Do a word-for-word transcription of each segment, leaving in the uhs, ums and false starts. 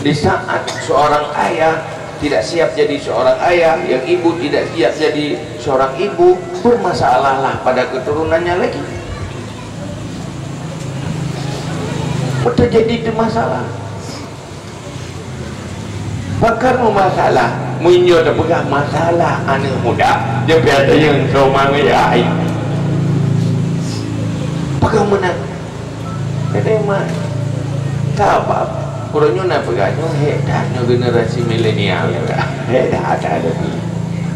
Di saat seorang ayah tidak siap jadi seorang ayah, yang ibu tidak siap jadi seorang ibu, bermasalahlah pada keturunannya lagi. Terjadi itu masalah. Pakon meumasalah, meunyoe tapeugah masalah aneuëk muda, jeuet pih ata nyang trauma ngon yah. Pakon meunan? Kadang mak, sabab uroe nyoe na peugah nyoe hék that nyoe generasi milenial nyoe ka. Hék that ada di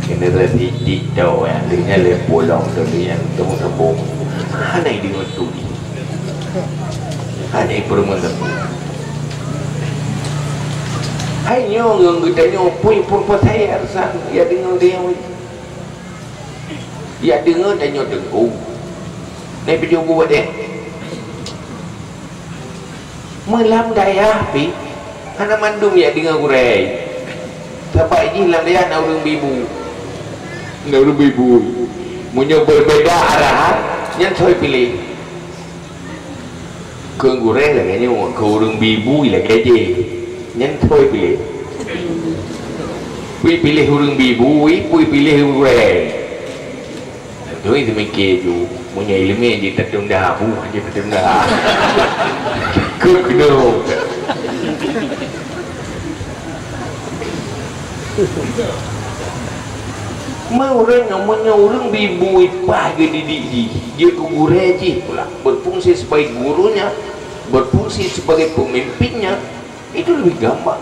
generasi TikTok nyang lheueh nyan lheueh pulang tu nyang teumeung-teumeung. Hana ideungoe turi. Hana ipeurumoh turi. Hai nyoe ngon geutanyoe pui pun pasai arsan ya deungoe dia. Ya deungoe tanyoe teungku. Nai pijôh buet deh. Meulam dayah pih hana mandum ya deungoe gurée. Sabab jih lam dayah na ureuëng bibu. Na ureuëng bibu. Meunyoe berbeda arahan, nyan soe piléh. Keu gurée lagée nyoe, keu ureuëng bibu lagée jéh. Nyan soe piléh. Pui piléh ureuëng bibu, pui piléh gurée. Tentu itu mikir ju, meunyoe iéleumé jih tatunda, buh jih tatunda. Keu keunoe. Meureueng, meunyoe ureuëng bibu ipah geudidik jih, jeuet keu gurée jih pula, berfungsi sebagai gurunya, berfungsi sebagai pemimpinnya, itu lebih gampang.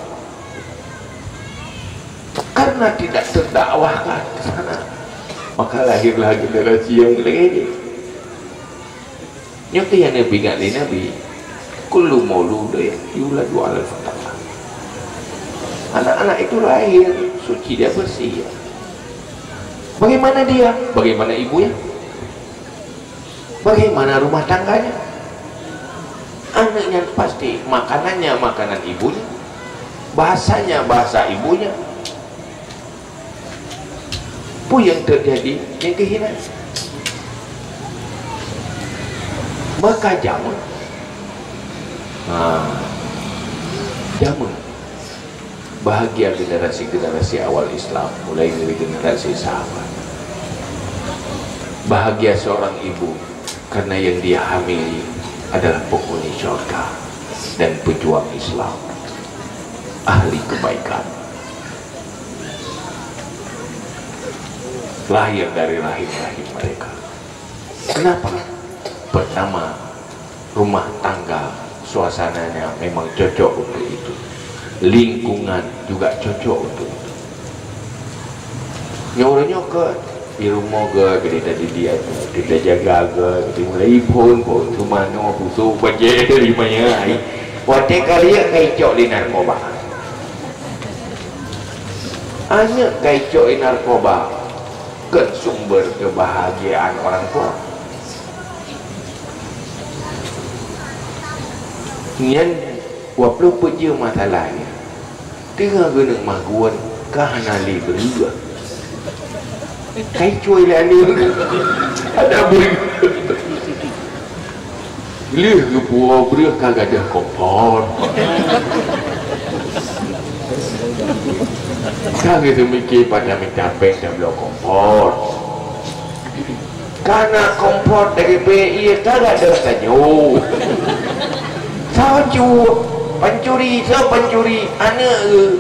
Karena tidak terdakwahkan ke sana, maka lahirlah generasi yang lagée nyoe. Nyoe keuh nyang neupeuingat lé Nabi, "Kullu mauludin yuladu 'alal fitrah." Anak-anak itu lahir suci, dia bersih. Bagaimana dia? Bagaimana ibunya? Bagaimana rumah tangganya? Anak nyan pasti makanannya makanan ibunya, bahasanya bahasa ibunya. Peue nyang teujadi nyang keuh inan? Maka jameun, ha, jameun bahagia generasi-generasi awal Islam, mulai dari generasi sahabat. Bahagia seorang ibu karena yang dia hamili adalah penghuni syurga dan pejuang Islam, ahli kebaikan. Lahir dari rahim-rahim mereka. Kenapa? Pertama, rumah tangga suasananya memang cocok untuk itu. Lingkungan juga cocok untuk itu. Nyoe uroe nyoe keuh di rumoh geuh, keuh tadidik aneuk, keuh tajaga geuh, keuh mulai phon, phon cuma nyoe pusok bajée dari maya ai. Watée ka riek ka icok lé narkoba. Aneuk ka icok lé narkoba, kon sumber kebahagiaan orang tua. Nyan waploh peujeuet masalah nyan. Teungoh geuneuk magun ka hana lé breueh. Kai cuai lé aneuk. Ada breueh. Lheueh geupuwoe breueh ka gadôh kompor. Ka geuteumiké pada mita péng tabloe kompor. Kana kompor dari B I ka gadôh tanyoe. Soe cue? Pancuri, soe pancuri? Aneuk geuh.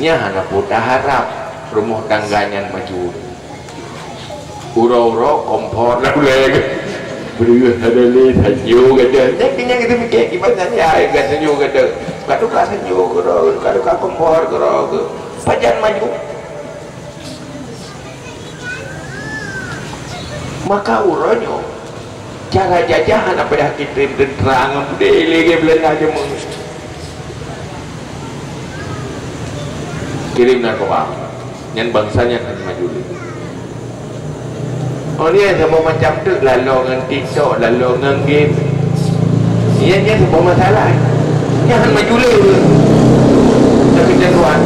Nyan hana peue taharab rumoh tangga nyan maju. Uroe-uroe kompor dah ulée. Breueh ada lé, sanyo gadôh. Nyan keuh nyang geuteumiké kiban nyan, ya, ka sanyo gadôh. Ka tuka sanyo keudroe, ka tuka kompor keudroe. Pajan maju. Maka uroe nyoe, cara jajah hana payah kirim teuntra ngon beudé lé lagée Beulanda jameun. Kirim narkoba. Nyan bansa nyan hana maju lé. Oh, nyan saboh macam teuk, laloe ngon TikTok, laloe ngon game. Nyan, nyan saboh masalah. Nyan hana maju lé. Tapi tuan,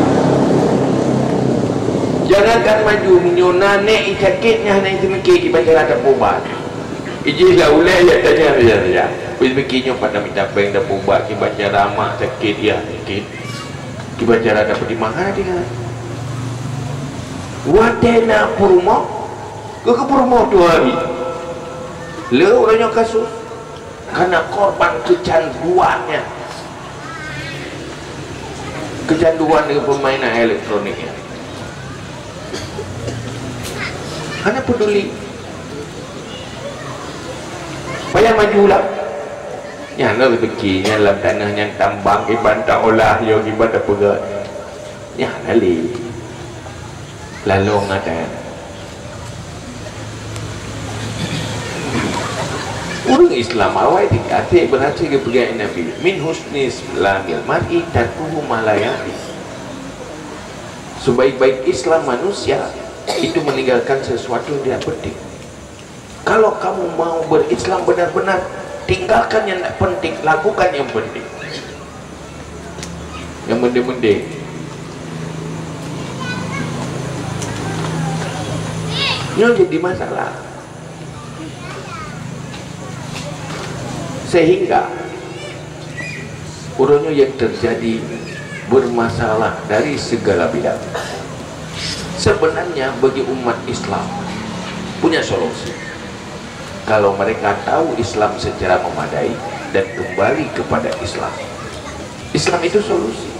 jangankan maju, meunyoe na nék sakét nyan hana jiseumiké kiban cara tapeuubat. Ijih lam ulée jak tanya saja-saja. Pih nyoe pada mita péng dan peubat, kiban cara mak sakét, yah sakét. Kiban cara dapat dimaha dengan. Watée na peurumoh, keu peurumoh tu hari. Le ureuëng nyoe kasus. Karena korban kecanduannya. Kecanduan dengan permainan elektroniknya. Hana peduli. Payah maju lah. Nyan lah rezeki, nyan lam tanah, nyan tambang, kiban taolah, yo kiban tapeugah. Nyan lah lé. Lalu ngadan. Ureuëng Islam awai di até berhasil geupeugah Nabi, "Min husni islamil mar'i tarkuhu ma la ya'ni." Sebaik-baik Islam manusia itu meninggalkan sesuatu yang tidak penting. Kalau kamu mau berislam benar-benar, tinggalkan yang tidak penting, lakukan yang penting. Yang penting-penting. Nyoe jadi masalah. Sehingga ureuëng nyoe yang terjadi bermasalah dari segala bidang. Sebenarnya bagi umat Islam punya solusi. Kalau mereka tahu Islam secara memadai dan kembali kepada Islam, Islam itu solusi.